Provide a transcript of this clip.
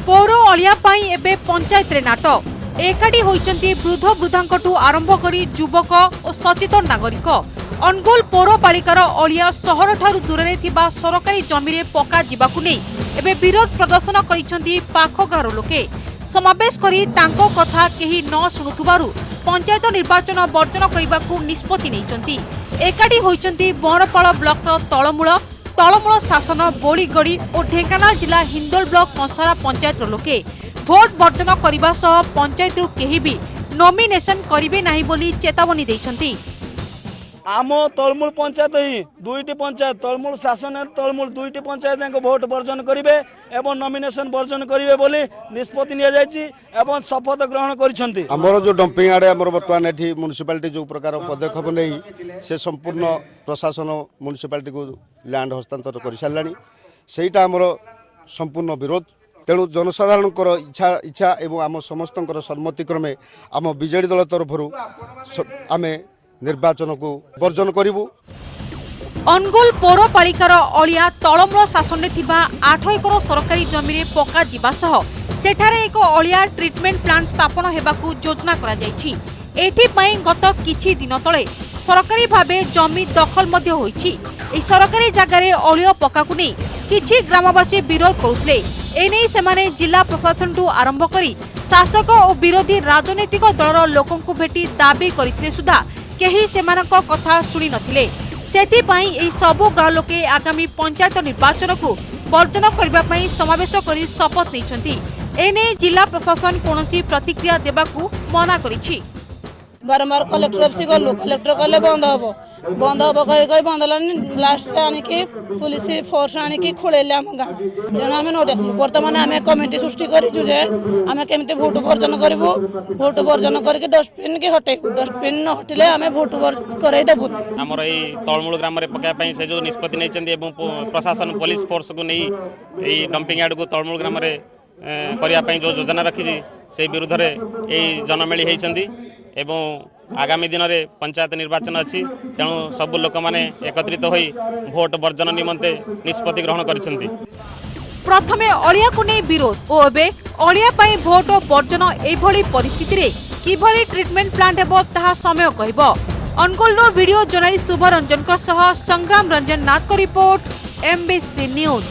ପୌର ଅଳିଆ ପାଇଁ ଏବେ ପଞ୍ଚାୟତରେ ନାଟ। ଏକାଠି ହୋଇଛନ୍ତି ବୃଦ୍ଧ ବୃଦ୍ଧାଙ୍କଠୁ ଆରମ୍ଭ କରି ଯୁବକ ଓ ସଚେତନ ନାଗରିକ। ଅନୁଗୁଳ ପୌରପାଳିକାର ଅଳିଆ ସହରଠାରୁ ଦୂରରେ ଥିବା ସରକାରୀ ଜମିରେ ପକାଯିବାକୁ ନେଇ ଏବେ ବିରୋଧ ପ୍ରଦର୍ଶନ କରିଛନ୍ତି ପାଖ ଗାଁର ଲୋକେ। ସମାବେଶ କରି ତାଙ୍କ କଥା କେହି ନ ଶୁଣୁଥିବାରୁ ପଞ୍ଚାୟତ ନିର୍ବାଚନ ବର୍ଜନ କରିବାକୁ ନିଷ୍ପତ୍ତି ନେଇଛନ୍ତି। ଏକାଠି ହୋଇଛନ୍ତି ବଅଁରପାଳ ବ୍ଲକର ତଳମୂଳ, ତଳମୂଳ ଶାସନ, ବୋଳିଗଡ଼ି ଓ ଢେଙ୍କାନାଳ ଜିଲ୍ଲା ହିନ୍ଦୋଳ ବ୍ଲକ କଂସାରା ପଞ୍ଚାୟତର ଲୋକେ। ଭୋଟ ବର୍ଜନ କରିବା ସହ ପଞ୍ଚାୟତରୁ କେହି ବି ନମିନେସନ କରିବେ ନାହିଁ ବୋଲି ଚେତାବନୀ ଦେଇଛନ୍ତି। ଆମ ତଳମୂଳ ପଞ୍ଚାୟତ ହିଁ ଦୁଇଟି ପଞ୍ଚାୟତ, ତଳମୂଳ ଶାସନ, ତଳମୂଳ ଦୁଇଟି ପଞ୍ଚାୟତ ଯାକ ଭୋଟ ବର୍ଜନ କରିବେ ଏବଂ ନମିନେସନ ବର୍ଜନ କରିବେ ବୋଲି ନିଷ୍ପତ୍ତି ନିଆଯାଇଛି ଏବଂ ଶପଥ ଗ୍ରହଣ କରିଛନ୍ତି। ଆମର ଯେଉଁ ଡମ୍ପିଂ ଆଡ଼େ ଆମର ବର୍ତ୍ତମାନ ଏଠି ମ୍ୟୁନିସିପାଲିଟି ଯେଉଁ ପ୍ରକାର ପଦକ୍ଷେପ ନେଇ ସେ ସମ୍ପୂର୍ଣ୍ଣ ପ୍ରଶାସନ ମ୍ୟୁନିସିପାଲିଟିକୁ ଲ୍ୟାଣ୍ଡ ହସ୍ତାନ୍ତର କରିସାରିଲାଣି, ସେଇଟା ଆମର ସମ୍ପୂର୍ଣ୍ଣ ବିରୋଧ। ତେଣୁ ଜନସାଧାରଣଙ୍କର ଇଚ୍ଛା ଏବଂ ଆମ ସମସ୍ତଙ୍କର ସମ୍ମତିକ୍ରମେ ଆମ ବିଜେଡ଼ି ଦଳ ତରଫରୁ ଆମେ ନିର୍ବାଚନକୁ ବର୍ଜନ କରିବୁ। ଅନୁଗୁଳ ପୌରପାଳିକାର ଅଳିଆ ତଳମୂଳ ଶାସନରେ ଥିବା 8 ଏକର ସରକାରୀ ଜମିରେ ପକାଯିବା ସହ ସେଠାରେ ଏକ ଅଳିଆ ଟ୍ରିଟମେଣ୍ଟ ପ୍ଲାଣ୍ଟ ସ୍ଥାପନ ହେବାକୁ ଯୋଜନା କରାଯାଇଛି। ଏଥିପାଇଁ ଗତ କିଛି ଦିନ ତଳେ ସରକାରୀ ଭାବେ ଜମି ଦଖଲ ମଧ୍ୟ ହୋଇଛି। ଏହି ସରକାରୀ ଜାଗାରେ ଅଳିଆ ପକାକୁ ନେଇ କିଛି ଗ୍ରାମବାସୀ ବିରୋଧ କରୁଥିଲେ। ଏନେଇ ସେମାନେ ଜିଲ୍ଲା ପ୍ରଶାସନଠୁ ଆରମ୍ଭ କରି ଶାସକ ଓ ବିରୋଧୀ ରାଜନୈତିକ ଦଳର ଲୋକଙ୍କୁ ଭେଟି ଦାବି କରିଥିଲେ ସୁଦ୍ଧା କେହି ସେମାନଙ୍କ କଥା ଶୁଣି ନଥିଲେ। ସେଥିପାଇଁ ଏହି ସବୁ ଗାଁ ଲୋକେ ଆଗାମୀ ପଞ୍ଚାୟତ ନିର୍ବାଚନକୁ ବର୍ଜନ କରିବା ପାଇଁ ସମାବେଶ କରି ଶପଥ ନେଇଛନ୍ତି। ଏନେଇ ଜିଲ୍ଲା ପ୍ରଶାସନ କୌଣସି ପ୍ରତିକ୍ରିୟା ଦେବାକୁ ମନା କରିଛି। ବାରମ୍ବାର କଲେକ୍ଟର ଅଫିସ ଗଲୁ, କଲେକ୍ଟର କହିଲେ ବନ୍ଦ ହବ, ବନ୍ଦ ହବ କହି କହି ବନ୍ଦ ହେଲାନି। ଲାଷ୍ଟରେ ଆଣିକି ପୁଲିସ ଫୋର୍ସ ଆଣିକି ଖୋଳେଇଲେ ଆମ ଗାଁ। ତେଣୁ ଆମେ ନୋଟ୍ ଆସିଲୁ। ବର୍ତ୍ତମାନ ଆମେ କମିଟି ସୃଷ୍ଟି କରିଛୁ ଯେ ଆମେ କେମିତି ଭୋଟ ବର୍ଜନ କରିବୁ, ଭୋଟ ବର୍ଜନ କରିକି ଡଷ୍ଟବିନ୍ କି ହଟେଇବୁ, ଡଷ୍ଟବିନ୍ ନ ହଟିଲେ ଆମେ ଭୋଟ କରେଇ ଦେବୁନି। ଆମର ଏଇ ତଳମୂଳ ଗ୍ରାମରେ ପକାଇବା ପାଇଁ ସେ ଯେଉଁ ନିଷ୍ପତ୍ତି ନେଇଛନ୍ତି ଏବଂ ପ୍ରଶାସନ ପୋଲିସ ଫୋର୍ସକୁ ନେଇ ଏଇ ଡମ୍ପିଂ ୟାର୍ଡକୁ ତଳମୂଳ ଗ୍ରାମରେ କରିବା ପାଇଁ ଯେଉଁ ଯୋଜନା ରଖିଛି, ସେଇ ବିରୁଦ୍ଧରେ ଏଇ ଜନମେଳି ହେଇଛନ୍ତି। ଏବଂ ଆଗାମୀ ଦିନରେ ପଞ୍ଚାୟତ ନିର୍ବାଚନ ଅଛି, ତେଣୁ ସବୁ ଲୋକମାନେ ଏକତ୍ରିତ ହୋଇ ଭୋଟ ବର୍ଜନ ନିମନ୍ତେ ନିଷ୍ପତ୍ତି ଗ୍ରହଣ କରିଛନ୍ତି। ପ୍ରଥମେ ଅଳିଆକୁ ନେଇ ବିରୋଧ ଓ ଏବେ ଅଳିଆ ପାଇଁ ଭୋଟ ବର୍ଜନ। ଏଭଳି ପରିସ୍ଥିତିରେ କିଭଳି ଟ୍ରିଟମେଣ୍ଟ ପ୍ଲାଣ୍ଟ ହେବ ତାହା ସମୟ କହିବ। ଅନୁଗୁଳରୁ ଭିଡିଓ ଜର୍ଣ୍ଣାଲିଷ୍ଟ ଶୁଭ ରଞ୍ଜନଙ୍କ ସହ ସଂଗ୍ରାମ ରଞ୍ଜନ ନାଥଙ୍କ ରିପୋର୍ଟ, ଏମ୍ବିସି ନ୍ୟୁଜ୍।